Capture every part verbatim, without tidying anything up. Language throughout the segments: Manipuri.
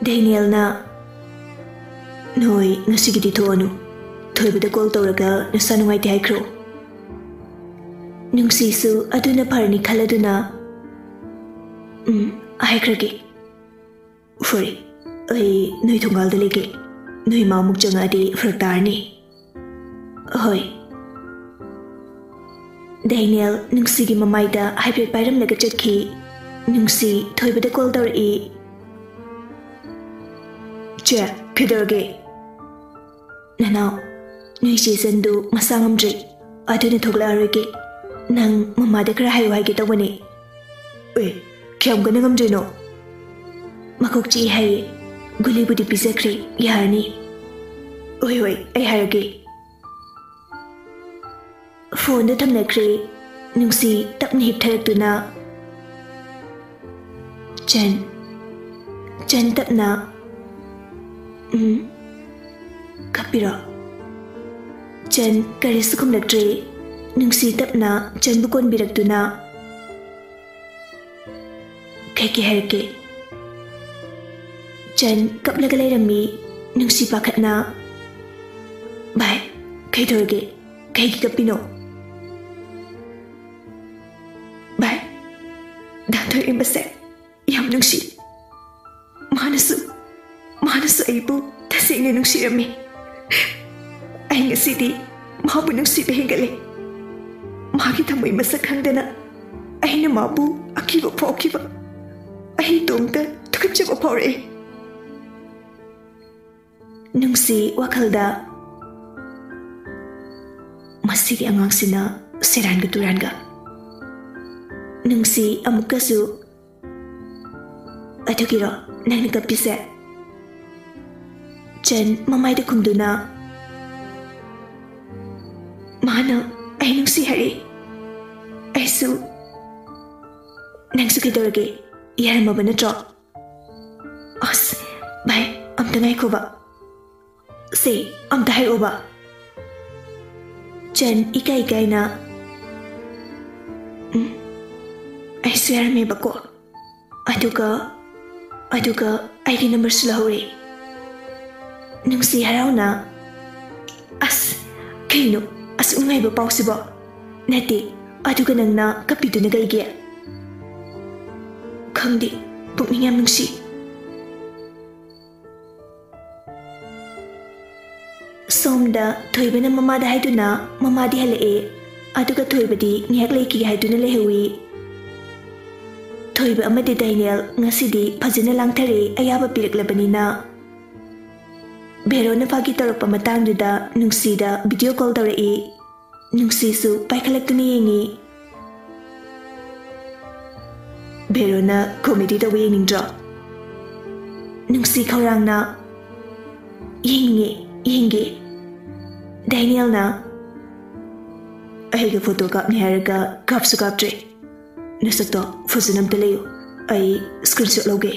ꯗꯦꯅꯤꯌꯦꯜꯅ, "ꯅꯣꯏ ꯉꯁꯤꯒꯤꯗꯤ ꯊꯣꯛꯑꯅꯨ꯫ ꯊꯣꯏꯕꯗ ꯀꯣꯜ ꯇꯧꯔꯒ ꯅꯁꯥ ꯅꯨꯡꯉꯥꯏꯇꯦ ꯍꯥꯏꯈ꯭ꯔꯣ꯫ ꯅꯨꯡꯁꯤꯁꯨ ꯑꯗꯨꯅ ꯐꯔꯅꯤ ꯈꯜꯂꯗꯨꯅ, ꯎꯝ, ꯍꯥꯏꯈ꯭ꯔꯒꯦ꯫ ꯐꯔꯦ, ꯑꯩ ꯅꯣꯏ ꯊꯣꯡꯒꯥꯜꯗ ꯂꯩꯒꯦ꯫ ꯅꯣꯏ ꯃꯥ ꯑꯃꯨꯛ ꯆꯪꯉꯛꯑꯗꯤ ꯐꯔꯛ ꯇꯥꯔꯅꯤ꯫" "ꯍꯣꯏ꯫" ꯗꯦꯅꯤꯌꯦꯜ ꯅꯨꯡꯁꯤꯒꯤ ꯃꯃꯥꯏꯗ ꯍꯥꯏꯐꯦꯠ ꯄꯥꯏꯔꯝꯂꯒ ꯆꯠꯈꯤ꯫ ꯅꯨꯡꯁꯤ ꯊꯣꯏꯕꯗ ꯀꯣꯜ ꯇꯧꯔꯛꯏ꯫ "ꯆꯦ, ꯀꯩꯗꯧꯔꯒꯦ?" "ꯅꯅꯥꯎ, ꯅꯣꯏ ꯆꯦ ꯆꯟꯗꯨ ꯃꯁꯥ ꯉꯝꯗ꯭ꯔꯦ, ꯑꯗꯨꯅ ꯊꯣꯛꯂꯛꯑꯔꯣꯏꯒꯦ꯫ ꯅꯪ ꯃꯃꯥꯗ ꯈꯔ ꯍꯥꯏꯌꯨ ꯍꯥꯏꯒꯦ ꯇꯧꯕꯅꯦ꯫" "ꯑꯦ, ꯀꯌꯥꯝ ꯀꯟꯅ ꯉꯝꯗ꯭ꯔꯤꯅꯣ?" "ꯃꯀꯣꯛ ꯆꯤꯛꯏ ꯍꯥꯏꯌꯦ꯫ ꯒꯨꯂꯤꯕꯨꯗꯤ ꯄꯤꯖꯈ꯭ꯔꯦ, ꯌꯥꯔꯅꯤ꯫" "ꯍꯣꯏ, ꯍꯣꯏ, ꯑꯩ ꯍꯥꯏꯔꯒꯦ꯫" ꯐꯣꯟꯗꯨ ꯊꯝꯅꯈ꯭ꯔꯦ꯫ ꯅꯨꯡꯁꯤ ꯇꯞꯅ ꯍꯤꯞꯊꯔꯛꯇꯨꯅ, "ꯆꯟ꯫" ꯆꯟ ꯇꯞꯅ, "ꯎꯝ, ꯀꯞꯄꯤꯔꯣ?" ꯆꯟ ꯀꯔꯤꯁꯨ ꯈꯨꯝꯂꯛꯇ꯭ꯔꯦ꯫ ꯅꯨꯡꯁꯤ ꯇꯞꯅ ꯆꯟꯕꯨ ꯀꯣꯟꯕꯤꯔꯛꯇꯨꯅ, "ꯀꯩ ꯀꯩ ꯍꯥꯏꯔꯛꯀꯦ?" ꯆꯟ ꯀꯞꯂꯒ ꯂꯩꯔꯝꯃꯤ꯫ ꯅꯨꯡꯁꯤ ꯄꯥꯈꯠꯅ, "ꯚꯥꯏ, ꯀꯩꯗꯧꯔꯒꯦ? ꯀꯩꯒꯤ ꯀꯞꯄꯤꯅꯣ?" "ꯚꯥꯏ, ꯗꯥ ꯊꯣꯏꯔꯦꯝꯕꯁꯦ ꯌꯥꯝ ꯅꯨꯡꯁꯤ꯫ ꯃꯥꯅꯁꯨ, ꯃꯥꯅꯁꯨ ꯑꯩꯕꯨ ꯇꯁꯦꯡꯅ ꯅꯨꯡꯁꯤꯔꯝꯃꯤ꯫ ꯑꯩ ꯉꯁꯤꯗꯤ ꯃꯥꯕꯨ ꯅꯨꯡꯁꯤꯕ ꯍꯦꯟꯒꯠꯂꯦ꯫ ꯃꯥꯒꯤ ꯊꯃꯣꯏ ꯃꯁꯛ ꯈꯪꯗꯅ ꯑꯩꯅ ꯃꯥꯕꯨ ꯑꯀꯤꯕ ꯐꯥꯎꯈꯤꯕ꯫ ꯑꯩ ꯏꯇꯣꯝꯇ ꯊꯨꯀꯠꯆꯕ ꯐꯥꯎꯔꯛꯑꯦ꯫" ꯅꯨꯡꯁꯤ ꯋꯥꯈꯜꯗ, "ꯃꯁꯤꯒꯤ ꯑꯉꯥꯡꯁꯤꯅ ꯁꯦꯔꯥꯟꯒ ꯇꯨꯔꯥꯟꯒ꯫" ꯅꯨꯡꯁꯤ ꯑꯃꯨꯛꯀꯁꯨ, "ꯑꯗꯨꯒꯤꯔꯣ ꯅꯪꯅ ꯀꯞꯄꯤꯁꯦ?" ꯆꯟ ꯃꯃꯥꯏꯗ ꯈꯨꯝꯗꯨꯅ, "ꯃꯥꯅ ꯑꯩ ꯅꯨꯡꯁꯤ ꯍꯥꯏꯔꯛꯏ꯫ ꯑꯩꯁꯨ, ꯅꯪꯁꯨ ꯀꯩꯗꯧꯔꯒꯦ? ꯌꯥꯔꯝꯃꯕ ꯅꯠꯇ꯭ꯔꯣ?" "ꯑꯁ, ꯚꯥꯏ, ꯑꯝꯇ ꯉꯥꯏꯈꯣꯕ꯫ ꯁꯦ, ꯑꯝꯇ ꯍꯥꯏꯔꯛꯑꯣꯕ꯫" ꯆꯟ ꯏꯀꯥꯏ ꯏꯀꯥꯏꯅ, "ꯎꯝ, ꯑꯩꯁꯨ ꯌꯥꯔꯝꯃꯦꯕꯀꯣ꯫ ꯑꯗꯨꯒ ꯑꯗꯨꯒ ꯑꯩꯒꯤ ꯅꯝꯕꯔꯁꯨ ꯂꯧꯍꯧꯔꯦ꯫ ꯅꯨꯡꯁꯤ ꯍꯔꯥꯎꯅ, "ꯑꯁ, ꯀꯩꯅꯣ ꯑꯁꯨꯛ ꯅꯨꯡꯉꯥꯏꯕ ꯄꯥꯎꯁꯤꯕꯣ? ꯅꯠꯇꯦ, ꯑꯗꯨꯒ ꯅꯪꯅ ꯀꯞꯄꯤꯗꯨꯅ ꯀꯩꯒꯤ?" "ꯈꯪꯗꯦ, ꯄꯨꯛꯅꯤꯡ ꯌꯥꯝ ꯅꯨꯡꯁꯤ꯫" ꯁꯣꯝꯗ ꯊꯣꯏꯕꯅ ꯃꯃꯥꯗ ꯍꯥꯏꯗꯨꯅ ꯃꯃꯥꯗꯤ ꯍꯜꯂꯛꯑꯦ, ꯑꯗꯨꯒ ꯊꯣꯏꯕꯗꯤ ꯉꯥꯏꯍꯥꯛ ꯂꯩꯈꯤꯒꯦ ꯍꯥꯏꯗꯨꯅ ꯂꯩꯍꯧꯏ꯫ ꯊꯣꯏꯕ ꯑꯃꯗꯤ ꯗꯥꯏꯅꯦꯜ ꯉꯁꯤꯗꯤ ꯐꯖꯅ ꯂꯥꯡꯊꯔꯦ, ꯑꯌꯥꯕ ꯄꯤꯔꯛꯂꯕꯅꯤꯅ꯫ ꯚꯦꯔꯣꯅ ꯐꯥꯒꯤ ꯇꯧꯔꯛꯄ ꯃꯇꯥꯡꯗꯨꯗ ꯅꯨꯡꯁꯤꯗ ꯚꯤꯗꯤꯑꯣ ꯀꯣꯜ ꯇꯧꯔꯛꯏ꯫ ꯅꯨꯡꯁꯤꯁꯨ ꯄꯥꯏꯈꯠꯂꯛꯇꯨꯅ ꯌꯦꯡꯉꯤ꯫ ꯚꯦꯔꯣꯅ ꯀꯣꯃꯦꯗꯤ ꯇꯧꯕ ꯌꯦꯡꯅꯤꯡꯗ꯭ꯔꯣ? ꯅꯨꯡꯁꯤ ꯈꯧꯔꯥꯡꯅ, "ꯌꯦꯡꯅꯤꯡꯉꯦ, ꯌꯦꯡꯒꯦ꯫" ꯗꯦꯅꯤꯌꯦꯜꯅ, "ꯑꯩꯒ ꯐꯣꯇꯣ ꯀꯥꯞꯅꯤ ꯍꯥꯏꯔꯒ ꯀꯥꯞꯁꯨ ꯀꯥꯞꯇ꯭ꯔꯦ꯫ ꯅꯁꯛꯇꯣ ꯐꯖꯅ ꯑꯝꯇ ꯂꯩꯌꯨ, ꯑꯩ ꯁ꯭ꯀ꯭ꯔꯤꯟꯁꯣꯠ ꯂꯧꯒꯦ꯫"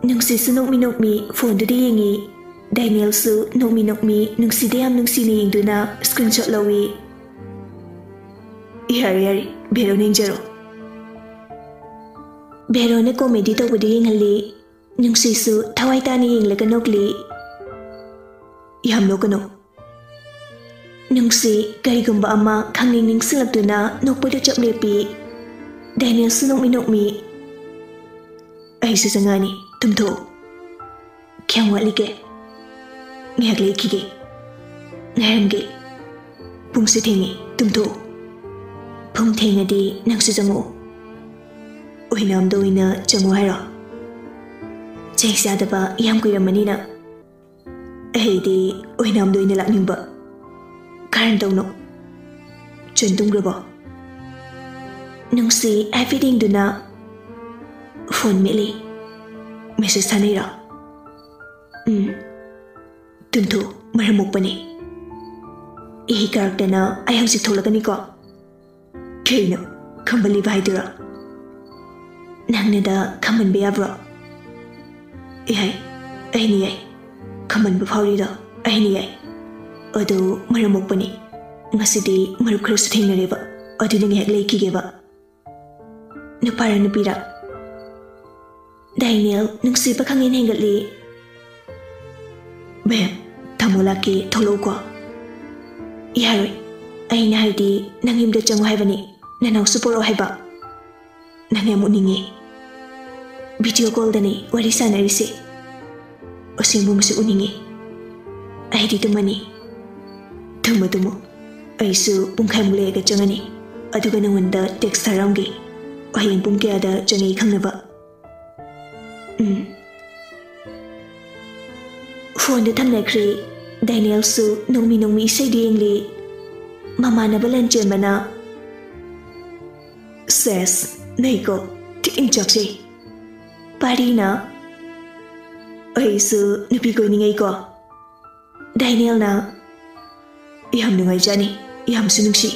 ꯅꯨꯡꯁꯤꯁꯨ ꯅꯣꯛꯃꯤ ꯅꯣꯛꯃꯤ ꯐꯣꯟꯗꯨꯗ ꯌꯦꯡꯉꯤ꯫ ꯗꯦꯅꯤꯌꯦꯜꯁꯨ ꯅꯣꯛꯃꯤ ꯅꯣꯛꯃꯤ ꯅꯨꯡꯁꯤꯗ ꯌꯥꯝ ꯅꯨꯡꯁꯤꯅ ꯌꯦꯡꯗꯨꯅ ꯁ꯭ꯀ꯭ꯔꯤꯟꯁꯣꯠ ꯂꯧꯏ꯫ "ꯌꯥꯔꯦ, ꯌꯥꯔꯦ, ꯚꯦꯔꯣꯅ ꯌꯦꯡꯖꯔꯣ꯫" ꯚꯦꯔꯣꯅ ꯀꯣꯃꯦꯗꯤ ꯇꯧꯕꯗꯨ ꯌꯦꯡꯍꯜꯂꯤ꯫ ꯅꯨꯡꯁꯤꯁꯨ ꯊꯋꯥꯏ ꯇꯥꯅ ꯌꯦꯡꯂꯒ ꯅꯣꯛꯂꯤ꯫ "ꯌꯥꯝ ꯅꯣꯛꯀꯅꯨ꯫" ꯅꯨꯡꯁꯤ ꯀꯔꯤꯒꯨꯝꯕ ꯑꯃ ꯈꯪꯅꯤꯡ ꯅꯤꯡꯁꯤꯡꯂꯛꯇꯨꯅ ꯅꯣꯛꯄꯗ ꯆꯞ ꯂꯦꯞꯄꯤ꯫ ꯗꯦꯅꯤꯌꯦꯜꯁꯨ ꯅꯣꯛꯃꯤ ꯅꯣꯛꯃꯤ, "ꯑꯩꯁꯨ ꯆꯪꯉꯛꯑꯅꯤ, ꯇꯨꯝꯊꯣꯛꯎ꯫" "ꯀꯌꯥꯝ ꯋꯥꯠꯂꯤꯒꯦ?" "ꯉꯥꯏꯍꯥꯛ ꯂꯩꯈꯤꯒꯦ, ꯉꯥꯏꯔꯝꯒꯦ꯫ ꯄꯨꯡꯁꯨ ꯊꯦꯡꯉꯦ, ꯇꯨꯝꯊꯣꯛꯎ꯫ ꯄꯨꯡ ꯊꯦꯡꯉꯗꯤ ꯅꯪꯁꯨ ꯆꯪꯉꯛꯑꯣ꯫" "ꯑꯣꯏꯅꯥꯝꯗ ꯑꯣꯏꯅ ꯆꯪꯉꯣ ꯍꯥꯏꯔꯣ?" "ꯆꯦꯛꯁ ꯌꯥꯗꯕ ꯌꯥꯝ ꯀꯨꯏꯔꯝꯃꯅꯤꯅ꯫" "ꯑꯩꯗꯤ ꯑꯣꯏꯅꯥꯝꯗ ꯑꯣꯏꯅ ꯂꯥꯛꯅꯤꯡꯕ꯫ ꯀꯔꯟ ꯇꯧꯅꯣ꯫" "ꯆꯟ ꯇꯨꯝꯈ꯭ꯔꯕꯣ?" ꯅꯨꯡꯁꯤ ꯍꯥꯏꯐꯦꯠ ꯌꯦꯡꯗꯨꯅ, "ꯐꯣꯟ ꯃꯦꯠꯂꯤ꯫ ꯃꯦꯁꯦꯖ ꯊꯥꯅꯩꯔꯣ?" "ꯎꯝ꯫ ꯇꯨꯝꯊꯣꯛ, ꯃꯔꯝ ꯃꯣꯛꯄꯅꯤ꯫ ꯏꯍꯤ ꯀꯥꯔꯛꯇꯅ ꯑꯩ ꯍꯧꯖꯤꯛ ꯊꯣꯛꯂꯛꯀꯅꯤꯀꯣ꯫" "ꯀꯩꯅꯣ, ꯈꯝꯕꯜꯂꯤꯕ ꯍꯥꯏꯗꯨꯔꯣ? ꯅꯪꯅꯗ ꯈꯝꯕꯟꯕ ꯌꯥꯕ꯭ꯔꯣ?" "ꯌꯥꯏ, ꯑꯩꯅ ꯌꯥꯏ꯫ ꯈꯝꯕꯟꯕ ꯐꯥꯎꯔꯤꯗꯣ ꯑꯩꯅ ꯌꯥꯏ꯫ ꯑꯗꯨ ꯃꯔꯝ ꯃꯣꯛꯄꯅꯤ꯫ ꯉꯁꯤꯗꯤ ꯃꯔꯨꯞ ꯈꯔꯁꯨ ꯊꯦꯡꯅꯔꯦꯕ, ꯑꯗꯨꯅ ꯉꯥꯏꯍꯥꯛ ꯂꯩꯈꯤꯒꯦꯕ꯫" "ꯅꯨꯄꯥꯔ ꯅꯨꯄꯤꯔ?" ꯗꯥꯏꯅꯦꯜ, ꯅꯨꯡꯁꯤꯕ ꯈꯪꯍꯦꯟ ꯍꯦꯟꯒꯠꯂꯤ꯫ ꯕꯦꯝ, ꯇꯥꯃꯣ ꯂꯥꯛꯀꯦ, ꯊꯣꯛꯂꯛꯎꯀꯣ꯫ ꯌꯥꯔꯣꯏ, ꯑꯩꯅ ꯍꯥꯏꯗꯤ ꯅꯪ ꯌꯨꯝꯗ ꯆꯪꯉꯨ ꯍꯥꯏꯕꯅꯤ, ꯅꯅꯥꯎꯁꯨ ꯄꯣꯔꯛꯑꯣ ꯍꯥꯏꯕ꯫ ꯅꯪ ꯌꯥꯝ ꯎꯅꯤꯡꯉꯦ꯫ ꯚꯤꯗꯤꯑꯣ ꯀꯣꯜꯗꯅꯤ ꯋꯥꯔꯤ ꯁꯥꯟꯅꯔꯤꯁꯦ꯫ ꯑꯁꯦꯡꯕ ꯃꯁꯛ ꯎꯅꯤꯡꯉꯦ꯫ ꯑꯩꯗꯤ ꯇꯨꯝꯃꯅꯤ꯫ ꯇꯨꯝꯃꯣ, ꯇꯨꯝꯃꯣ꯫ ꯑꯩꯁꯨ ꯄꯨꯡꯈꯥꯏꯃꯨꯛ ꯂꯩꯔꯒ ꯆꯪꯉꯅꯤ꯫ ꯑꯗꯨꯒ ꯅꯉꯣꯟꯗ ꯇꯦꯛꯁ ꯊꯥꯔꯛꯑꯝꯒꯦ꯫ ꯍꯌꯦꯡ ꯄꯨꯡ ꯀꯌꯥꯗ ꯆꯪꯉꯛꯏ ꯈꯪꯅꯕ꯫ ꯎꯝ꯫ ꯐꯣꯟꯗ ꯊꯝꯅꯈ꯭ꯔꯦ꯫ ꯗꯥꯏꯅꯦꯜꯁꯨ ꯅꯣꯡꯃꯤ ꯅꯣꯡꯃꯤ ꯏꯁꯩꯗꯨ ꯌꯦꯡꯂꯤ꯫ ꯃꯃꯥꯟꯅꯕ ꯂꯟꯆꯦꯟꯕꯅ, "ꯁꯦꯁ, ꯅꯩꯀꯣ, ꯊꯤꯅ ꯆꯥꯛꯆꯩ꯫" ꯄꯥꯔꯤꯅ, "ꯑꯩꯁꯨ ꯅꯨꯄꯤ ꯀꯣꯏꯅꯤꯡꯉꯩꯀꯣ꯫" ꯗꯥꯏꯅꯦꯜꯅ, "ꯌꯥꯝ ꯅꯨꯡꯉꯥꯏꯖꯥꯅꯤ, ꯌꯥꯝꯁꯨ ꯅꯨꯡꯁꯤ꯫"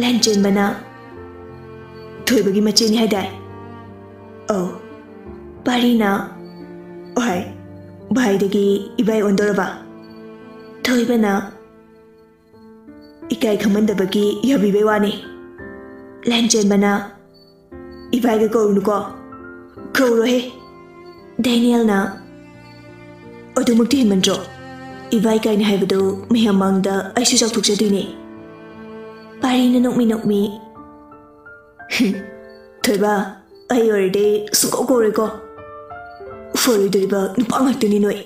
ꯂꯟꯆꯦꯟꯕꯅ, "ꯊꯣꯏꯕꯒꯤ ꯃꯆꯦꯅꯤ ꯍꯥꯏꯗꯥꯏ?" "ꯑꯧ꯫" ꯄꯥꯔꯤꯅ, "ꯍꯣꯏ, ꯚꯥꯏꯗꯒꯤ ꯏꯕꯥꯏ ꯑꯣꯟꯗꯣꯔꯕ?" ꯊꯣꯏꯕꯅ, "ꯏꯀꯥꯏ ꯈꯪꯃꯟꯗꯕꯒꯤ ꯌꯥꯕꯤꯕꯩ ꯋꯥꯅꯤ꯫" ꯂꯟꯆꯦꯟꯕꯅ, "ꯏꯕꯥꯏꯒ ꯀꯧꯔꯨꯅꯨꯀꯣ꯫" "ꯀꯧꯔꯣꯍꯦ꯫" ꯗꯦꯅꯤꯌꯦꯜꯅ, "ꯑꯗꯨꯃꯛꯇꯤ ꯍꯦꯟꯃꯟꯗ꯭ꯔꯣ? ꯏꯕꯥꯏ ꯀꯥꯏꯅ ꯍꯥꯏꯕꯗꯨ ꯃꯌꯥꯝ ꯃꯥꯡꯗ ꯑꯩꯁꯨ ꯆꯥꯎꯊꯣꯛꯆꯗꯣꯏꯅꯦ꯫" ꯄꯥꯔꯤꯅ ꯅꯣꯛꯃꯤ ꯅꯣꯛꯃꯤ, "ꯊꯣꯏꯕ, ꯑꯩ ꯑꯣꯏꯔꯗꯤ ꯁꯨꯡꯀꯧ ꯀꯧꯔꯣꯏꯀꯣ꯫ ꯐꯔꯣꯏꯗꯣꯔꯤꯕ ꯅꯨꯄꯥ ꯉꯥꯛꯇꯅꯤ ꯅꯣꯏ꯫"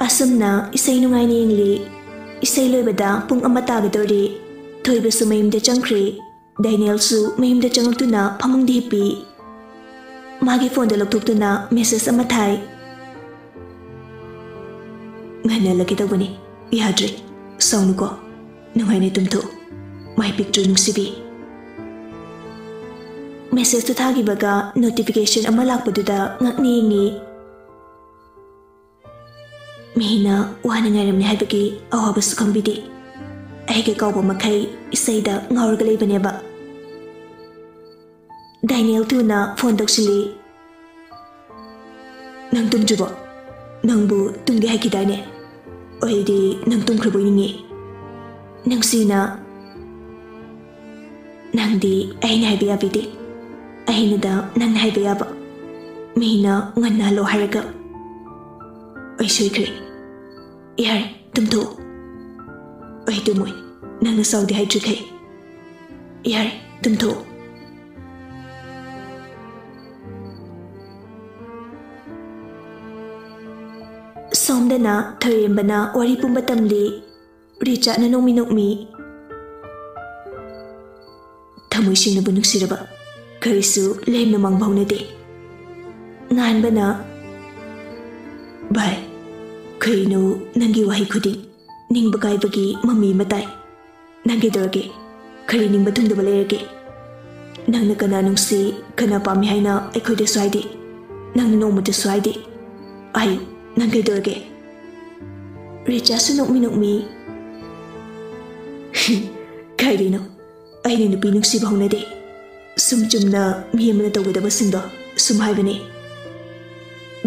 ꯑꯁꯨꯝꯅ ꯏꯁꯩ ꯅꯨꯡꯉꯥꯏꯅ ꯌꯦꯡꯂꯤ꯫ ꯏꯁꯩ ꯂꯣꯏꯕꯗ ꯄꯨꯡ ꯑꯃ ꯇꯥꯒꯗꯧꯔꯦ꯫ ꯊꯣꯏꯕꯁꯨ ꯃꯌꯨꯝꯗ ꯆꯪꯈ꯭ꯔꯦ꯫ ꯗꯦꯅꯤꯌꯦꯜꯁꯨ ꯃꯌꯨꯝꯗ ꯆꯪꯂꯛꯇꯨꯅ ꯐꯃꯨꯡꯗ ꯍꯤꯞꯄꯤ꯫ ꯃꯥꯒꯤ ꯐꯣꯟꯗ ꯂꯧꯊꯣꯛꯇꯨꯅ ꯃꯦꯁꯦꯖ ꯑꯃ ꯊꯥꯏ꯫ "ꯉꯟꯅ ꯍꯜꯂꯛꯀꯦ ꯇꯧꯕꯅꯤ, ꯌꯥꯗ꯭ꯔꯦ꯫ ꯁꯥꯎꯅꯨꯀꯣ꯫ ꯅꯨꯡꯉꯥꯏꯅ ꯇꯨꯝꯊꯣꯛꯎ꯫ ꯃꯥꯏ ꯄꯤꯛꯇ꯭ꯔꯨ ꯅꯨꯡꯁꯤꯕꯤ꯫" ꯃꯦꯁꯦꯖꯇꯨ ꯊꯥꯈꯤꯕꯒ ꯅꯣꯇꯤꯐꯤꯀꯦꯁꯟ ꯑꯃ ꯂꯥꯛꯄꯗꯨꯗ ꯉꯛꯅ ꯌꯦꯡꯉꯤ꯫ ꯃꯤꯅ ꯋꯥꯅ ꯉꯥꯏꯔꯝꯅꯤ ꯍꯥꯏꯕꯒꯤ ꯑꯋꯥꯕꯁꯨ ꯈꯪꯕꯤꯗꯦ꯫ ꯑꯩꯒ ꯀꯥꯎꯕ ꯃꯈꯩ ꯏꯁꯩꯗ ꯉꯥꯎꯔꯒ ꯂꯩꯕꯅꯦꯕ꯫ ꯗꯦꯅꯤꯌꯦꯜ ꯊꯨꯅ ꯐꯣꯟ ꯇꯧꯁꯤꯜꯂꯤ꯫ "ꯅꯪ ꯇꯨꯝꯗ꯭ꯔꯤꯕꯣ? ꯅꯪꯕꯨ ꯇꯨꯝꯒꯦ ꯍꯥꯏꯈꯤꯗꯥꯏꯅꯦ? ꯑꯩꯗꯤ ꯅꯪ ꯇꯨꯝꯈ꯭ꯔꯕꯣꯏ ꯅꯤꯡꯉꯤ꯫" ꯅꯨꯡꯁꯤꯅ, "ꯅꯪꯗꯤ ꯑꯩꯅ ꯍꯥꯏꯕ ꯌꯥꯕꯤꯗꯦ꯫ ꯑꯩꯅꯗ ꯅꯪꯅ ꯍꯥꯏꯕ ꯌꯥꯕ꯫ ꯃꯤꯅ ꯉꯟꯅ ꯍꯜꯂꯣ ꯍꯥꯏꯔꯒ꯫ ꯑꯩ ꯁꯣꯏꯈ꯭ꯔꯦ꯫ ꯌꯥꯔꯦ, ꯇꯨꯝꯊꯣꯛꯑꯣ꯫ ꯑꯩ ꯇꯨꯝꯃꯣꯏ, ꯅꯪꯅ ꯁꯥꯎꯗꯦ ꯍꯥꯏꯗ꯭ꯔꯤꯈꯩ꯫ ꯌꯥꯔꯦ, ꯇꯨꯝꯊꯣꯛꯑꯣ꯫ ꯁꯣꯝꯗꯅ ꯊꯣꯏꯔꯦꯝꯕꯅ ꯋꯥꯔꯤ ꯄꯨꯝꯕ ꯇꯝꯂꯤ꯫ ꯔꯤꯆꯥꯔꯗꯅ ꯅꯣꯛꯃꯤ ꯅꯣꯛꯃꯤ꯫ ꯊꯃꯣꯏ ꯁꯦꯡꯅꯕꯨ ꯅꯨꯡꯁꯤꯔꯕ ꯀꯔꯤꯁꯨ ꯂꯦꯝꯅ ꯃꯥꯡꯕ ꯍꯧꯅꯗꯦ꯫ ꯉꯥꯟꯕꯅ, "ꯚꯥꯏ, ꯀꯩꯅꯣ ꯅꯪꯒꯤ ꯋꯥꯍꯩ ꯈꯨꯗꯤꯡ ꯅꯤꯡꯕ ꯀꯥꯏꯕꯒꯤ ꯃꯃꯤ ꯑꯃ ꯇꯥꯏ꯫ ꯅꯪ ꯀꯩꯗꯧꯔꯒꯦ? ꯀꯔꯤ ꯅꯤꯡꯕ ꯊꯨꯡꯗꯕ ꯂꯩꯔꯒꯦ? ꯅꯪꯅ ꯀꯅꯥ ꯅꯨꯡꯁꯤ, ꯀꯅꯥ ꯄꯥꯝꯃꯤ ꯍꯥꯏꯅ ꯑꯩꯈꯣꯏꯗꯁꯨ ꯍꯥꯏꯗꯦ꯫ ꯅꯪꯅ ꯅꯣꯡꯃꯇꯁꯨ ꯍꯥꯏꯗꯦ꯫ ꯍꯥꯏꯌꯨ, ꯅꯪ ꯀꯩꯗꯧꯔꯒꯦ?" ꯔꯤꯆꯥꯁꯨ ꯅꯣꯛꯃꯤ ꯅꯣꯛꯃꯤ꯫ "ꯀꯥꯏꯗꯩꯅꯣ? ꯑꯩꯅ ꯅꯨꯄꯤ ꯅꯨꯡꯁꯤꯕ ꯍꯧꯅꯗꯦ꯫ ꯁꯨꯝ ꯆꯨꯝꯅ ꯃꯤ ꯑꯃꯅ ꯇꯧꯒꯗꯕꯁꯤꯡꯗꯣ ꯁꯨꯝ ꯍꯥꯏꯕꯅꯦ꯫"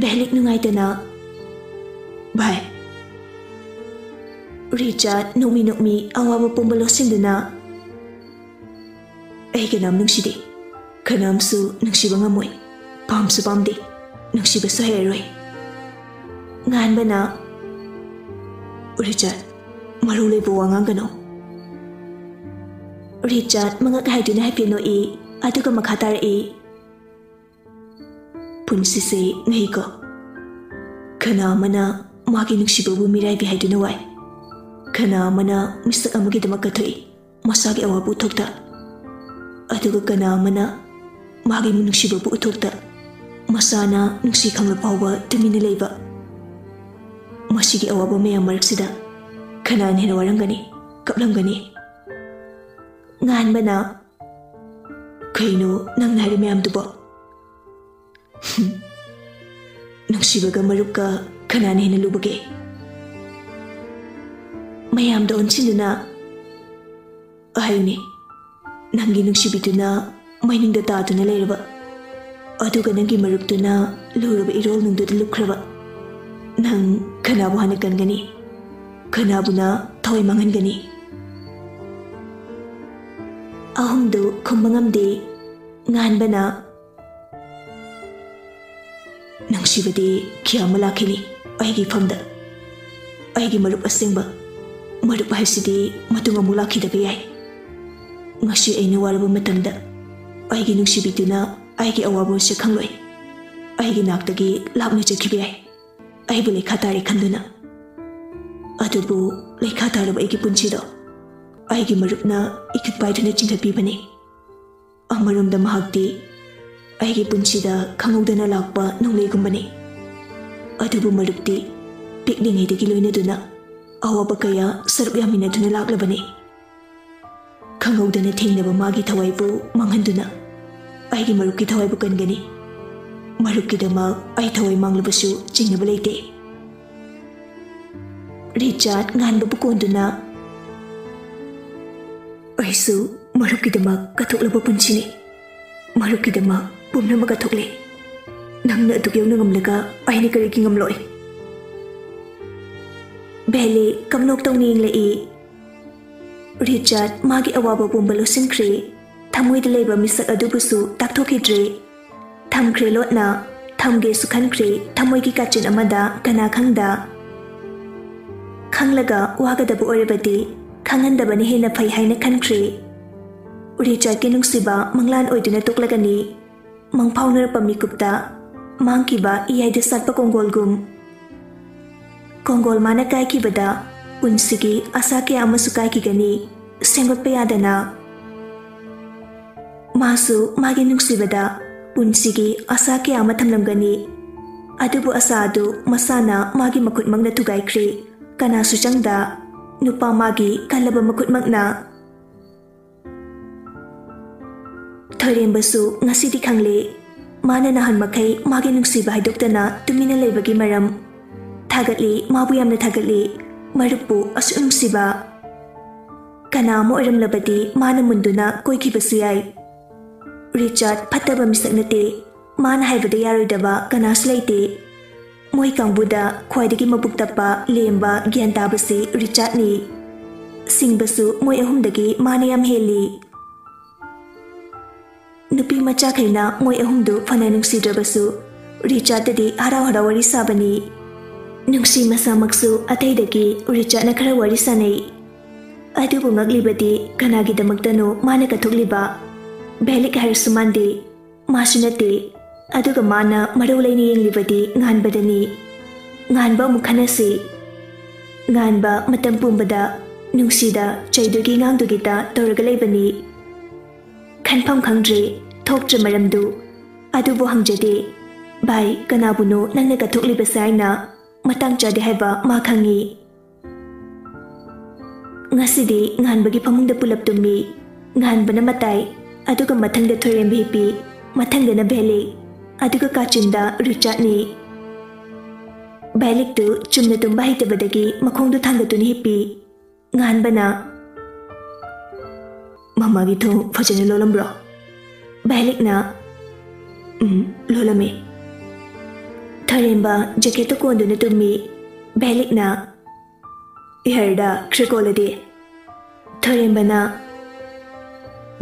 ꯚꯦꯂꯤꯛ ꯅꯨꯡꯉꯥꯏꯇꯅ, "ꯚꯥꯏ꯫" ꯔꯤꯆꯥꯔꯗ ꯅꯣꯛꯃꯤ ꯅꯣꯛꯃꯤ ꯑꯋꯥꯕ ꯄꯨꯝꯕ ꯂꯣꯠꯁꯤꯟꯗꯨꯅ, "ꯑꯩ ꯀꯅꯥꯝ ꯅꯨꯡꯁꯤꯗꯦ, ꯀꯅꯥꯝꯁꯨ ꯅꯨꯡꯁꯤꯕ ꯉꯝꯃꯣꯏ, ꯄꯥꯝꯁꯨ ꯄꯥꯝꯗꯦ, ꯅꯨꯡꯁꯤꯕꯁꯨ ꯍꯩꯔꯔꯣꯏ꯫" ꯉꯥꯟꯕꯅ, "ꯔꯤꯆꯥꯔꯗ, ꯃꯔꯧ ꯂꯩꯕ ꯋꯥ ꯉꯥꯡꯒꯅꯨ꯫" ꯔꯤꯆꯥꯔꯗ ꯃꯉꯛ ꯍꯥꯏꯗꯨꯅ ꯍꯥꯏꯐꯦꯠ ꯅꯣꯛꯏ, ꯑꯗꯨꯒ ꯃꯈꯥ ꯇꯥꯔꯛꯏ, "ꯄꯨꯟꯁꯤꯁꯦ ꯉꯩꯀꯣ꯫ ꯀꯅꯥ ꯑꯃꯅ ꯃꯥꯒꯤ ꯅꯨꯡꯁꯤꯕꯕꯨ ꯃꯤꯔꯥꯏꯕꯤ ꯍꯥꯏꯗꯨꯅ ꯋꯥꯏ꯫ ꯀꯅꯥ ꯑꯃꯅ ꯃꯤꯁꯛ ꯑꯃꯒꯤꯗꯃꯛ ꯀꯠꯊꯣꯛꯏ, ꯃꯁꯥꯒꯤ ꯑꯋꯥꯕ ꯎꯠꯊꯣꯛꯇ꯫ ꯑꯗꯨꯒ ꯀꯅꯥ ꯑꯃꯅ ꯃꯥꯒꯤ ꯅꯨꯡꯁꯤꯕꯕꯨ ꯎꯠꯊꯣꯛꯇ, ꯃꯁꯥꯅ ꯅꯨꯡꯁꯤ ꯈꯪꯂ ꯐꯥꯎꯕ ꯇꯨꯃꯤꯟꯅ ꯂꯩꯕ꯫ ꯃꯁꯤꯒꯤ ꯑꯋꯥꯕ ꯃꯌꯥꯝ ꯃꯔꯛꯁꯤꯗ ꯀꯅꯥꯅ ꯍꯦꯟꯅ ꯋꯥꯔꯝꯒꯅꯤ, ꯀꯞꯂꯝꯒꯅꯤ?" ꯉꯥꯟꯕꯅ, "ꯀꯩꯅꯣ ꯅꯪꯅ ꯍꯥꯏꯔꯤ ꯃꯌꯥꯝꯗꯨꯕꯣ? ꯍꯨꯝ, ꯅꯨꯡꯁꯤꯕꯒ ꯃꯔꯨꯞꯀ ꯀꯅꯥꯅ ꯍꯦꯟꯅ ꯂꯨꯕꯒꯦ?" ꯃꯌꯥꯝꯗ ꯑꯣꯟꯁꯤꯟꯗꯨꯅ, "ꯑꯍꯩꯅꯦ, ꯅꯪꯒꯤ ꯅꯨꯡꯁꯤꯕꯤꯗꯨꯅ ꯃꯩꯅꯨꯡꯗ ꯇꯥꯗꯨꯅ ꯂꯩꯔꯕ, ꯑꯗꯨꯒ ꯅꯪꯒꯤ ꯃꯔꯨꯞꯇꯨꯅ ꯂꯨꯔꯕ ꯏꯔꯣꯜ ꯅꯨꯡꯗꯨꯗ ꯂꯨꯞꯈ꯭ꯔꯕ꯫ ꯅꯪ ꯀꯅꯥꯕꯨ ꯍꯥꯟꯅ ꯀꯟꯒꯅꯤ? ꯀꯅꯥꯕꯨꯅ ꯊꯋꯥꯏ ꯃꯥꯡꯍꯟꯒꯅꯤ?" ꯑꯍꯨꯝꯗꯨ ꯈꯨꯝꯕ ꯉꯝꯗꯦ꯫ ꯉꯥꯟꯕꯅ, ꯅꯨꯡꯁꯤꯕꯗꯤ ꯈꯤꯌꯥ ꯑꯃ ꯂꯥꯛꯈꯤꯅꯤ ꯑꯩꯒꯤ ꯏꯐꯝꯗ꯫ ꯑꯩꯒꯤ ꯃꯔꯨꯞ ꯑꯁꯦꯡꯕ꯫ ꯃꯔꯨꯞ ꯍꯥꯏꯁꯤꯗꯤ ꯃꯇꯨꯡ ꯑꯃꯨꯛ ꯂꯥꯛꯈꯤꯗꯕ ꯌꯥꯏ꯫ ꯉꯁꯤ ꯑꯩꯅ ꯋꯥꯔꯕ ꯃꯇꯝꯗ ꯑꯩꯒꯤ ꯅꯨꯡꯁꯤꯕꯤꯗꯨꯅ ꯑꯩꯒꯤ ꯑꯋꯥꯕ ꯃꯁꯛ ꯈꯪꯂꯣꯏ꯫ ꯑꯩꯒꯤ ꯅꯥꯛꯇꯒꯤ ꯂꯥꯞꯅ ꯆꯠꯈꯤꯕ ꯌꯥꯏ, ꯑꯩꯕꯨ ꯂꯩꯈꯥ ꯇꯥꯔꯦ ꯈꯟꯗꯨꯅ꯫ ꯑꯗꯨꯕꯨ ꯂꯩꯈꯥ ꯇꯥꯔꯕ ꯑꯩꯒꯤ ꯄꯨꯟꯁꯤꯗꯣ ꯑꯩꯒꯤ ꯃꯔꯨꯞꯅ ꯏꯈꯨꯠ ꯄꯥꯏꯗꯨꯅ ꯆꯤꯡꯈꯠꯄꯤꯕꯅꯤ꯫ ꯑꯃꯔꯣꯝꯗ ꯃꯍꯥꯛꯇꯤ ꯑꯩꯒꯤ ꯄꯨꯟꯁꯤꯗ ꯈꯪꯍꯧꯗꯅ ꯂꯥꯛꯄ ꯅꯣꯡꯂꯩꯒꯨꯝꯕꯅꯤ꯫ ꯑꯗꯨꯕꯨ ꯃꯔꯨꯞꯇꯤ ꯄꯤꯛꯂꯤꯉꯩꯗꯒꯤ ꯂꯣꯏꯅꯗꯨꯅ ꯑꯋꯥꯕ ꯀꯌꯥ ꯁꯔꯨꯛ ꯌꯥꯃꯤꯟꯅꯗꯨꯅ ꯂꯥꯛꯂꯕꯅꯤ꯫ ꯈꯪꯍꯧꯗꯅ ꯊꯦꯡꯅꯕ ꯃꯥꯒꯤ ꯊꯋꯥꯏꯕꯨ ꯃꯥꯡꯍꯟꯗꯨꯅ ꯑꯩꯒꯤ ꯃꯔꯨꯞꯀꯤ ꯊꯋꯥꯏꯕꯨ ꯀꯟꯒꯅꯤ꯫ ꯃꯔꯨꯞꯀꯤꯗꯃꯛ ꯑꯩ ꯊꯋꯥꯏ ꯃꯥꯡꯂꯕꯁꯨ ꯆꯤꯡꯅꯕ ꯂꯩꯇꯦ꯫ ꯔꯤꯆꯥꯔꯗ ꯉꯥꯟꯕꯕꯨ ꯀꯣꯟꯗꯨꯅ, "ꯑꯩꯁꯨ ꯃꯔꯨꯞꯀꯤꯗꯃꯛ ꯀꯠꯊꯣꯛꯂꯕ ꯄꯨꯟꯁꯤꯅꯤ꯫ ꯃꯔꯨꯞꯀꯤꯗꯃꯛ ꯄꯨꯝꯅꯃꯛ ꯀꯠꯊꯣꯛꯂꯦ꯫ ꯅꯪꯅ ꯑꯗꯨꯛ ꯌꯧꯅ ꯉꯝꯂꯒ ꯑꯩꯅ ꯀꯔꯤꯒꯤ ꯉꯝꯂꯣꯏ?" ꯕꯦꯂꯤ ꯀꯝꯅꯣꯛ ꯇꯧꯅ ꯌꯦꯡꯂꯛꯏ꯫ ꯔꯤꯆꯥꯔꯗ ꯃꯥꯒꯤ ꯑꯋꯥꯕ ꯄꯨꯝꯕ ꯂꯣꯠꯁꯤꯟꯈ꯭ꯔꯦ꯫ ꯊꯃꯣꯏꯗ ꯂꯩꯕ ꯃꯤꯁꯛ ꯑꯗꯨꯕꯨꯁꯨ ꯇꯥꯛꯊꯣꯛꯈꯤꯗ꯭ꯔꯦ꯫ ꯊꯝꯈ꯭ꯔꯦ ꯂꯣꯠꯅ, ꯊꯝꯒꯦꯁꯨ ꯈꯟꯈ꯭ꯔꯦ ꯊꯃꯣꯏꯒꯤ ꯀꯥꯆꯤꯟ ꯑꯃꯗ ꯀꯅꯥ ꯈꯪꯗ꯫ ꯈꯪꯂꯒ ꯋꯥꯒꯗꯕ ꯑꯣꯏꯔꯕꯗꯤ ꯈꯪꯍꯟꯗꯕꯅ ꯍꯦꯟꯅ ꯐꯩ ꯍꯥꯏꯅ ꯈꯟꯈ꯭ꯔꯦ꯫ ꯔꯤꯆꯥꯔꯗꯀꯤ ꯅꯨꯡꯁꯤꯕ ꯃꯪꯂꯥꯟ ꯑꯣꯏꯗꯨꯅ ꯇꯣꯛꯂꯒꯅꯤ꯫ ꯃꯪꯐꯥꯎꯅꯔꯛꯄ ꯃꯤꯀꯨꯞꯇ ꯃꯥꯡꯈꯤꯕ ꯏꯌꯥꯏꯗ ꯁꯥꯠꯄ ꯀꯣꯡꯒꯣꯜꯒꯨꯝ꯫ ꯀꯣꯡꯒꯣꯜ ꯃꯥꯅ ꯀꯥꯏꯈꯤꯕꯗ ꯄꯨꯟꯁꯤꯒꯤ ꯑꯁꯥ ꯀꯌꯥ ꯑꯃꯁꯨ ꯀꯥꯏꯈꯤꯒꯅꯤ, ꯁꯦꯝꯒꯠꯄ ꯌꯥꯗꯅ꯫ ꯃꯥꯁꯨ ꯃꯥꯒꯤ ꯅꯨꯡꯁꯤꯕꯗ ꯄꯨꯟꯁꯤꯒꯤ ꯑꯁꯥ ꯀꯌꯥ ꯑꯃ ꯊꯝꯂꯝꯒꯅꯤ꯫ ꯑꯗꯨꯕꯨ ꯑꯁꯥ ꯑꯗꯨ ꯃꯁꯥꯅ ꯃꯥꯒꯤ ꯃꯈꯨꯠꯃꯛꯅ ꯊꯨꯒꯥꯏꯈ꯭ꯔꯦ, ꯀꯅꯥꯁꯨ ꯆꯪꯗ꯫ ꯅꯨꯄꯥ ꯃꯥꯒꯤ ꯀꯜꯂꯕ ꯃꯈꯨꯠꯃꯛꯅ꯫ ꯊꯣꯏꯔꯦꯝꯕꯁꯨ ꯉꯁꯤꯗꯤ ꯈꯪꯂꯦ꯫ ꯃꯥꯅ ꯅꯍꯥꯟ ꯃꯈꯩ ꯃꯥꯒꯤ ꯅꯨꯡꯁꯤꯕ ꯍꯥꯏꯗꯣꯛꯇꯅ ꯇꯨꯃꯤꯟꯅ ꯂꯩꯕꯒꯤ ꯃꯔꯝ꯫ ꯊꯥꯒꯠꯂꯤ, ꯃꯥꯕꯨ ꯌꯥꯝꯅ ꯊꯥꯒꯠꯂꯤ꯫ ꯃꯔꯨꯞꯄꯨ ꯑꯁꯨꯛ ꯅꯨꯡꯁꯤꯕ꯫ ꯀꯅꯥ ꯑꯃ ꯑꯣꯏꯔꯝꯂꯕꯗꯤ ꯃꯥꯅ ꯃꯨꯟꯗꯨꯅ ꯀꯣꯏꯈꯤꯕꯁꯨ ꯌꯥꯏ꯫ ꯔꯤꯆꯥꯔꯗ ꯐꯠꯇꯕ ꯃꯤꯁꯛ ꯅꯠꯇꯦ꯫ ꯃꯥꯅ ꯍꯥꯏꯕꯗ ꯌꯥꯔꯣꯏꯗꯕ ꯀꯅꯥꯁꯨ ꯂꯩꯇꯦ꯫ ꯃꯣꯏ ꯀꯥꯡꯕꯨꯗ ꯈ꯭ꯋꯥꯏꯗꯒꯤ ꯃꯕꯨꯛ ꯇꯞꯄ, ꯂꯦꯝꯕ, ꯒ꯭ꯌꯥꯟ ꯇꯥꯕꯁꯤ ꯔꯤꯆꯥꯔꯗꯅꯤ꯫ ꯁꯤꯡꯕꯁꯨ ꯃꯣꯏ ꯑꯍꯨꯝꯗꯒꯤ ꯃꯥꯅ ꯌꯥꯝ ꯍꯦꯜꯂꯤ꯫ ꯅꯨꯄꯤ ꯃꯆꯥꯈꯩꯅ ꯃꯣꯏ ꯑꯍꯨꯝꯗꯨ ꯐꯅ ꯅꯨꯡꯁꯤꯗ꯭ꯔꯕꯁꯨ, ꯔꯤꯆꯥꯔꯗꯇꯗꯤ ꯍꯔꯥꯎ ꯍꯔꯥꯎ ꯋꯥꯔꯤ ꯁꯥꯕꯅꯤ꯫ ꯅꯨꯡꯁꯤ ꯃꯁꯥꯃꯛꯁꯨ ꯑꯇꯩꯗꯒꯤ ꯔꯤꯆꯥꯔꯗꯅ ꯈꯔ ꯋꯥꯔꯤ ꯁꯥꯟꯅꯩ꯫ ꯑꯗꯨꯕꯨ ꯉꯛꯂꯤꯕꯗꯤ ꯀꯅꯥꯒꯤꯗꯃꯛꯇꯅꯣ ꯃꯥꯅ ꯀꯠꯊꯣꯛꯂꯤꯕ? ꯚꯦꯂꯤꯛ ꯍꯥꯏꯔꯁꯨ ꯃꯥꯟꯗꯦ, ꯃꯥꯁꯨ ꯅꯠꯇꯦ꯫ ꯑꯗꯨꯒ ꯃꯥꯅ ꯃꯔꯧ ꯂꯩꯅ ꯌꯦꯡꯂꯤꯕꯗꯤ ꯉꯥꯟꯕꯗꯅꯤ꯫ ꯉꯥꯟꯕ ꯑꯃꯨꯛ ꯈꯟꯅꯁꯤ꯫ ꯉꯥꯟꯕ ꯃꯇꯝ ꯄꯨꯝꯕꯗ ꯅꯨꯡꯁꯤꯗ ꯆꯩꯗꯨꯒꯤ ꯉꯥꯡꯗꯨꯒꯤꯇ ꯇꯧꯔꯒ ꯂꯩꯕꯅꯤ꯫ ꯈꯟꯐꯝ ꯈꯪꯗ꯭ꯔꯦ, ꯊꯣꯛꯇ꯭ꯔꯦ ꯃꯔꯝꯗꯨ꯫ ꯑꯗꯨꯕꯨ ꯍꯪꯖꯗꯦ꯫ ꯚꯥꯏ, ꯀꯅꯥꯕꯨꯅꯣ ꯅꯪꯅ ꯀꯠꯊꯣꯛꯂꯤꯕꯁꯦ ꯍꯥꯏꯅ ꯃꯇꯥꯡ ꯆꯥꯗꯦ ꯍꯥꯏꯕ ꯃꯥ ꯈꯪꯉꯤ꯫ ꯉꯁꯤꯗꯤ ꯉꯥꯟꯕꯒꯤ ꯐꯃꯨꯡꯗ ꯄꯨꯂꯞ ꯇꯨꯝꯃꯤ꯫ ꯉꯥꯟꯕꯅ ꯃꯇꯥꯏ, ꯑꯗꯨꯒ ꯃꯊꯪꯗ ꯊꯣꯏꯔꯦꯝꯕ ꯍꯤꯞꯄꯤ, ꯃꯊꯪꯗꯅ ꯚꯦꯂꯤꯛ, ꯑꯗꯨꯒ ꯀꯥꯆꯤꯟꯗ ꯔꯤꯆꯥꯔꯗꯅꯤ꯫ ꯚꯦꯂꯤꯛꯇꯨ ꯆꯨꯝꯅ ꯇꯨꯝꯕ ꯍꯩꯇꯕꯗꯒꯤ ꯃꯈꯣꯡꯗꯨ ꯊꯥꯡꯒꯠꯇꯨꯅ ꯍꯤꯞꯄꯤ꯫ ꯉꯥꯟꯕꯅ, "ꯃꯃꯥꯒꯤ ꯊꯣꯡ ꯐꯖꯅ ꯂꯣꯜꯂꯝꯕ꯭ꯔꯣ?" ꯚꯦꯂꯤꯛꯅ, "ꯎꯝ, ꯂꯣꯜꯂꯝꯃꯤ꯫" ꯊꯣꯏꯔꯦꯝꯕ ꯖꯦꯀꯦꯠꯇꯨ ꯀꯣꯟꯗꯨꯅ ꯇꯨꯝꯃꯤ꯫ ꯚꯦꯂꯤꯛꯅ, "ꯌꯥꯔꯦꯗ, ꯈꯔ ꯀꯣꯜꯂꯗꯤ꯫" ꯊꯣꯏꯔꯦꯝꯕꯅ,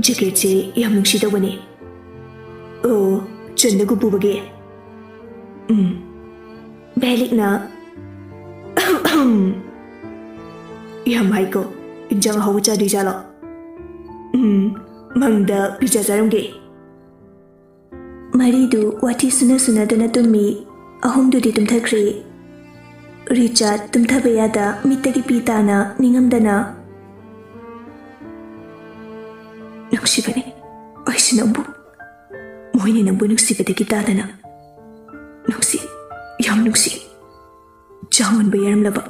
"ꯖꯦꯀꯦꯠꯁꯦ ꯌꯥꯝ ꯅꯨꯡꯁꯤꯗꯧꯕꯅꯤ꯫" "ꯑꯣ, ꯆꯟꯗꯒ ꯄꯨꯕꯒꯤ?" "ꯎꯝ꯫" ꯚꯦꯂꯤꯛꯅ, "ꯌꯥꯝ ꯍꯥꯏꯀꯣ, ꯏꯟꯖꯥꯡ ꯑꯍꯥꯎꯕ ꯆꯥꯗꯣꯏꯖꯥꯠꯂꯣ?" "ꯎꯝ, ꯃꯪꯗ ꯄꯤꯖꯥ ꯆꯥꯔꯝꯒꯦ꯫" ꯃꯔꯤꯗꯨ ꯋꯥꯊꯤ ꯁꯨꯅ ꯁꯨꯅꯗꯅ ꯇꯨꯝꯃꯤ꯫ ꯑꯍꯨꯝꯗꯨꯗꯤ ꯇꯨꯝꯊꯈ꯭ꯔꯦ꯫ ꯔꯤꯆꯥꯔꯗ ꯇꯨꯝꯊꯕ ꯌꯥꯗ ꯃꯤꯠꯇꯒꯤ ꯄꯤ ꯇꯥꯅ ꯅꯤꯡꯉꯝꯗꯅ, "ꯅꯨꯡꯁꯤꯕꯅꯤ ꯑꯩꯁꯨ ꯅꯪꯕꯨ꯫ ꯃꯣꯏꯅ ꯅꯪꯕꯨ ꯅꯨꯡꯁꯤꯕꯗꯒꯤ ꯇꯥꯗꯅ꯫ ꯅꯨꯡꯁꯤ, ꯌꯥꯝ ꯅꯨꯡꯁꯤ꯫ ꯆꯥꯡ ꯍꯟꯕ ꯌꯥꯔꯝꯂꯕ꯫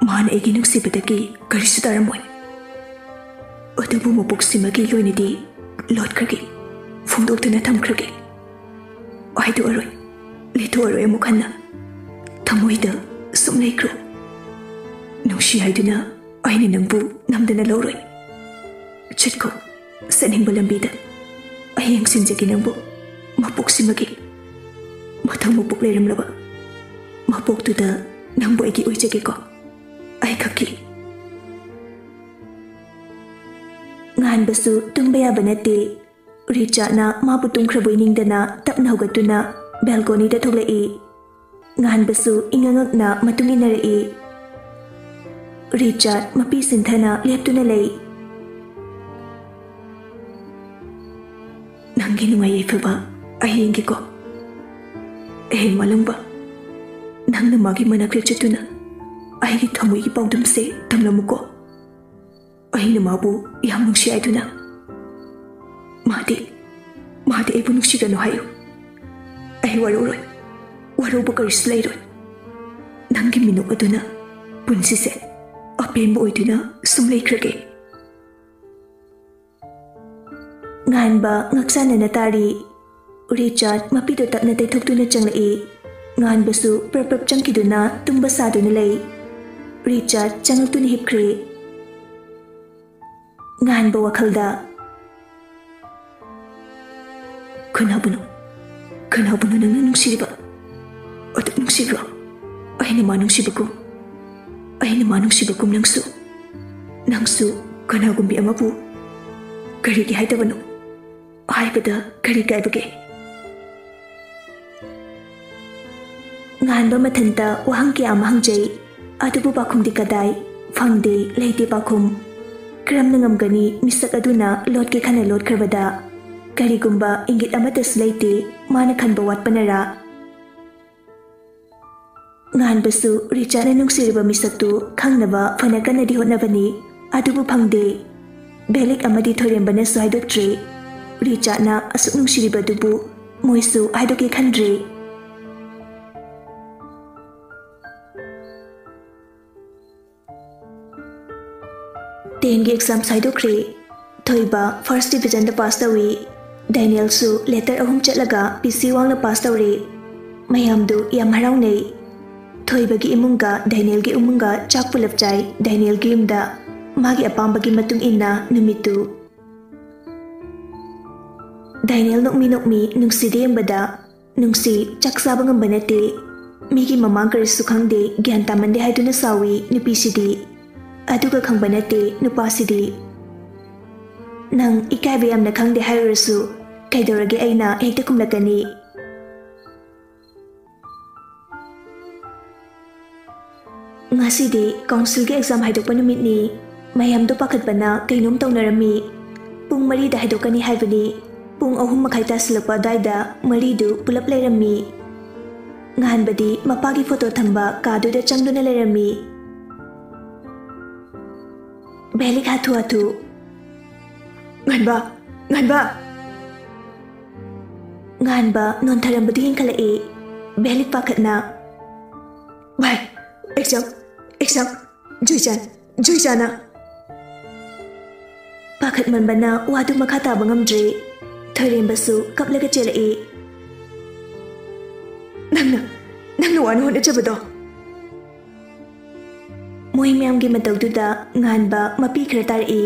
ꯃꯥꯅ ꯑꯩꯒꯤ ꯅꯨꯡꯁꯤꯕꯗꯒꯤ ꯀꯔꯤꯁꯨ ꯇꯥꯔꯝꯃꯣꯏ꯫ ꯑꯗꯨꯕꯨ ꯃꯄꯣꯛꯁꯤꯃꯒꯤ ꯑꯣꯏꯅꯗꯤ ꯂꯣꯠꯈ꯭ꯔꯒꯦ, ꯐꯣꯡꯗꯣꯛꯇꯨꯅ ꯊꯝꯈ꯭ꯔꯒꯦ꯫ ꯍꯥꯏꯗꯣꯛꯑꯔꯣꯏ, ꯂꯤꯊꯣꯛꯑꯔꯣꯏ ꯑꯃꯨꯛ ꯍꯟꯅ꯫ ꯊꯃꯣꯏꯗ ꯁꯨꯝ ꯂꯩꯈ꯭ꯔꯣ꯫ ꯅꯨꯡꯁꯤ ꯍꯥꯏꯗꯨꯅ ꯑꯩꯅ ꯅꯪꯕꯨ ꯅꯝꯗꯅ ꯂꯧꯔꯣꯏ꯫ ꯆꯠꯈꯣ, ꯆꯠꯅꯤꯡꯕ ꯂꯝꯕꯤꯗ꯫ ꯑꯩ ꯌꯦꯡꯁꯤꯟꯖꯒꯦ ꯅꯪꯕꯨ, ꯃꯄꯣꯛꯁꯤꯃꯒꯤ꯫ ꯃꯊꯪ ꯃꯄꯣꯛ ꯂꯩꯔꯝꯂꯕ ꯃꯄꯣꯛꯇꯨꯗ ꯅꯪꯕꯨ ꯑꯩꯒꯤ ꯑꯣꯏꯖꯒꯦꯀꯣ, ꯑꯩ ꯈꯛꯀꯤ꯫" ꯉꯥꯟꯕꯁꯨ ꯇꯨꯝꯕ ꯌꯥꯕ ꯅꯠꯇꯦ꯫ ꯔꯤꯆꯥꯔꯗꯅ ꯃꯥꯕꯨ ꯇꯨꯝꯈ꯭ꯔꯕꯣꯏ ꯅꯤꯡꯗꯅ ꯇꯞꯅ ꯍꯧꯒꯠꯇꯨꯅ ꯕꯦꯜꯀꯣꯅꯤꯗ ꯊꯣꯛꯂꯛꯏ꯫ ꯉꯥꯟꯕꯁꯨ ꯏꯉꯛ ꯉꯛꯅ ꯃꯇꯨꯡ ꯏꯟꯅꯔꯛꯏ꯫ ꯔꯤꯆꯥꯔꯗ ꯃꯄꯤ ꯁꯤꯟꯊꯅ ꯂꯦꯞꯇꯨꯅ ꯂꯩ꯫ "ꯅꯪꯒꯤ ꯅꯨꯡꯉꯥꯏ ꯌꯥꯏꯐꯕ ꯑꯩ ꯌꯦꯡꯒꯦꯀꯣ꯫ ꯑꯦ ꯃꯥꯂꯪꯕ, ꯅꯪꯅ ꯃꯥꯒꯤ ꯃꯅꯥꯛꯇ ꯆꯠꯇꯨꯅ ꯑꯩꯒꯤ ꯊꯃꯣꯏꯒꯤ ꯄꯥꯎꯗꯝꯁꯦ ꯇꯝꯂꯝꯃꯨꯀꯣ꯫ ꯑꯩꯅ ꯃꯥꯕꯨ ꯌꯥꯝ ꯅꯨꯡꯁꯤ ꯍꯥꯏꯗꯨꯅ꯫ ꯃꯥꯗꯤ, ꯃꯥꯗꯤ ꯑꯩꯕꯨ ꯅꯨꯡꯁꯤꯒꯅꯨ ꯍꯥꯏꯌꯨ꯫ ꯑꯩ ꯋꯥꯔꯧꯔꯣꯏ, ꯋꯥꯔꯧꯕ ꯀꯔꯤꯁꯨ ꯂꯩꯔꯣꯏ꯫ ꯅꯪꯒꯤ ꯃꯤꯅꯣꯛ ꯑꯗꯨꯅ ꯄꯨꯟꯁꯤꯁꯦ ꯑꯄꯦꯟꯕ ꯑꯣꯏꯗꯨꯅ ꯁꯨꯝ ꯂꯩꯈ꯭ꯔꯒꯦ꯫" ꯉꯥꯟꯕ ꯉꯛꯁꯥꯅꯅ ꯇꯥꯔꯤ꯫ ꯔꯤꯆꯥꯔꯗ ꯃꯄꯤꯗꯨ ꯇꯞꯅ ꯇꯩꯊꯣꯛꯇꯨꯅ ꯆꯪꯂꯛꯏ꯫ ꯉꯥꯟꯕꯁꯨ ꯄ꯭ꯔꯞ ꯄ꯭ꯔꯞ ꯆꯪꯈꯤꯗꯨꯅ ꯇꯨꯝꯕ ꯁꯥꯗꯨꯅ ꯂꯩ꯫ ꯔꯤꯆꯥꯔꯗ ꯆꯪꯂꯛꯇꯨꯅ ꯍꯤꯞꯈ꯭ꯔꯦ꯫ ꯉꯥꯟꯕ ꯋꯥꯈꯜꯗ, "ꯀꯅꯥꯕꯨꯅꯣ? ꯀꯅꯥꯕꯨꯅꯣ ꯅꯪꯅ ꯅꯨꯡꯁꯤꯔꯤꯕ? ꯑꯗꯨꯛ ꯅꯨꯡꯁꯤꯕ꯭ꯔꯣ? ꯑꯩꯅ ꯃꯥ ꯅꯨꯡꯁꯤꯕꯒꯨꯝ, ꯑꯩꯅ ꯃꯥ ꯅꯨꯡꯁꯤꯕꯒꯨꯝ ꯅꯪꯁꯨ, ꯅꯪꯁꯨ ꯀꯅꯥꯒꯨꯝꯕꯤ ꯑꯃꯕꯨ ꯀꯔꯤꯒꯤ ꯍꯥꯏꯗꯕꯅꯣ? ꯍꯥꯏꯕꯗ ꯀꯔꯤ ꯀꯥꯏꯕꯒꯦ?" ꯉꯥꯟꯕ ꯃꯊꯟꯇ ꯋꯥꯍꯪ ꯀꯌꯥ ꯑꯃ ꯍꯪꯖꯩ, ꯑꯗꯨꯕꯨ ꯄꯥꯎꯈꯨꯝꯗꯤ ꯀꯗꯥꯏ? ꯐꯪꯗꯦ, ꯂꯩꯇꯦ ꯄꯥꯎꯈꯨꯝ꯫ ꯀꯔꯝꯅ ꯉꯝꯒꯅꯤ ꯃꯤꯁꯛ ꯑꯗꯨꯅ ꯂꯣꯠꯀꯦ ꯈꯟꯅ ꯂꯣꯠꯈ꯭ꯔꯕꯗ? ꯀꯔꯤꯒꯨꯝꯕ ꯏꯪꯒꯤꯠ ꯑꯃꯠꯇꯁꯨ ꯂꯩꯇꯦ, ꯃꯥꯅ ꯈꯟꯕ ꯋꯥꯠꯄꯅꯔꯥ? ꯉꯥꯟꯕꯁꯨ ꯔꯤꯆꯥꯔꯗꯅ ꯅꯨꯡꯁꯤꯔꯤꯕ ꯃꯤꯁꯛꯇꯨ ꯈꯪꯅꯕ ꯐꯅ ꯀꯟꯅꯗꯤ ꯍꯣꯠꯅꯕꯅꯤ, ꯑꯗꯨꯕꯨ ꯐꯪꯗꯦ꯫ ꯕꯦꯂꯤꯛ ꯑꯃꯗꯤ ꯊꯣꯏꯔꯦꯝꯕꯅꯁꯨ ꯍꯥꯏꯗꯣꯛꯇ꯭ꯔꯦ꯫ ꯔꯤꯆꯥꯔꯗꯅ ꯑꯁꯨꯛ ꯅꯨꯡꯁꯤꯔꯤꯕꯗꯨꯕꯨ ꯃꯣꯏꯁꯨ ꯍꯥꯏꯗꯣꯛꯀꯦ ꯈꯟꯗ꯭ꯔꯦ꯫ ꯇꯦꯟꯒꯤ ꯑꯦꯛꯖꯥꯝ ꯁꯥꯏꯗꯣꯛꯈ꯭ꯔꯦ꯫ ꯊꯣꯏꯕ ꯐꯥꯔꯁ ꯗꯤꯕꯤꯖꯟꯗ ꯄꯥꯁ ꯇꯧꯏ꯫ ꯗꯦꯅꯤꯌꯦꯜꯁꯨ ꯂꯦꯇꯔ ꯑꯍꯨꯝ ꯆꯠꯂꯒ ꯄꯤ ꯁꯤ ꯋꯥꯡꯅ ꯄꯥꯁ ꯇꯧꯔꯦ꯫ ꯃꯌꯥꯝꯗꯨ ꯌꯥꯝ ꯍꯔꯥꯎꯅꯩ꯫ ꯊꯣꯏꯕꯒꯤ ꯏꯃꯨꯡꯒ ꯗꯦꯅꯤꯌꯦꯜꯒꯤ ꯏꯃꯨꯡꯒ ꯆꯥꯛ ꯄꯨꯂꯞ ꯆꯥꯏ ꯗꯦꯅꯤꯌꯦꯜꯒꯤ ꯌꯨꯝꯗ꯫ ꯃꯥꯒꯤ ꯑꯄꯥꯝꯕꯒꯤ ꯃꯇꯨꯡ ꯏꯟꯅ ꯅꯨꯃꯤꯠꯇꯨ꯫ ꯗꯦꯅꯤꯌꯦꯜ ꯅꯣꯛꯃꯤ ꯅꯣꯛꯃꯤ ꯅꯨꯡꯁꯤꯗ ꯌꯦꯡꯕꯗ, "ꯅꯨꯡꯁꯤ, ꯆꯥꯛ ꯆꯥꯕ ꯉꯝꯕ ꯅꯠꯇꯦ꯫ ꯃꯤꯒꯤ ꯃꯃꯥꯡ ꯀꯔꯤꯁꯨ ꯈꯪꯗꯦ, ꯒ꯭ꯌꯥꯟ ꯇꯥꯃꯟꯗꯦ" ꯍꯥꯏꯗꯨꯅ ꯁꯥꯎꯏ ꯅꯨꯄꯤꯁꯤꯗꯤ꯫ ꯑꯗꯨꯒ ꯈꯪꯕ ꯅꯠꯇꯦ ꯅꯨꯄꯥꯁꯤꯗꯤ꯫ "ꯅꯪ ꯏꯀꯥꯏꯕ ꯌꯥꯝꯅ ꯈꯪꯗꯦ ꯍꯥꯏꯔꯨꯔꯁꯨ ꯀꯩꯗꯧꯔꯒꯦ, ꯑꯩꯅ ꯍꯦꯛꯇ ꯈꯨꯝꯂꯛꯀꯅꯤ"꯫ ꯉꯁꯤꯗꯤ ꯀꯥꯎꯟꯁꯤꯜꯒꯤ ꯑꯦꯛꯖꯥꯝ ꯍꯥꯏꯗꯣꯛꯄ ꯅꯨꯃꯤꯠꯅꯤ꯫ ꯃꯌꯥꯝꯗꯣ ꯄꯥꯈꯠꯄꯅ ꯀꯩꯅꯣꯝ ꯇꯧꯅꯔꯝꯃꯤ꯫ ꯄꯨꯡ ꯃꯔꯤꯗ ꯍꯥꯏꯗꯣꯛꯀꯅꯤ ꯍꯥꯏꯕꯅꯤ꯫ ꯄꯨꯡ ꯑꯍꯨꯝ ꯃꯈꯥꯏ ꯇꯥꯁꯤꯜꯂꯛꯄ ꯑꯗꯨꯋꯥꯏꯗ ꯃꯔꯤꯗꯨ ꯄꯨꯂꯞ ꯂꯩꯔꯝꯃꯤ꯫ ꯉꯍꯥꯟꯕꯗꯤ ꯃꯄꯥꯒꯤ ꯐꯣꯇꯣ ꯊꯝꯕ ꯀꯥꯗꯨꯗ ꯆꯪꯗꯨꯅ ꯂꯩꯔꯝꯃꯤ꯫ ꯚꯦꯂꯤꯛ ꯍꯥꯊꯨ ꯍꯥꯊꯨ꯫ "ꯉꯥꯟꯕ! ꯉꯥꯟꯕ!" ꯉꯥꯟꯕ ꯅꯣꯟꯊꯔꯝꯕꯗꯨ ꯌꯦꯡꯈꯠꯂꯛꯏ꯫ ꯚꯦꯂꯤꯛ ꯄꯥꯈꯠꯅ, "ꯚꯥꯏ, ꯑꯦꯛꯖꯥꯝ, ꯑꯦꯛꯖꯥꯝ, ꯖꯨꯏꯆꯥꯟ, ꯖꯨꯏꯆꯥꯟꯅ!" ꯄꯥꯈꯠꯃꯟꯕꯅ ꯋꯥꯗꯨ ꯃꯈꯥ ꯇꯥꯕ ꯉꯝꯗ꯭ꯔꯦ꯫ ꯊꯣꯏꯔꯦꯝꯕꯁꯨ ꯀꯞꯂꯒ ꯆꯦꯜꯂꯛꯏ꯫ "ꯅꯪꯅ, ꯅꯪꯅ ꯋꯥꯅ ꯍꯣꯠꯅꯖꯕꯗꯣ!" ꯃꯣꯏ ꯃꯌꯥꯝꯒꯤ ꯃꯇꯧꯗꯨꯗ ꯉꯥꯟꯕ ꯃꯄꯤ ꯈꯔ ꯇꯥꯔꯛꯏ꯫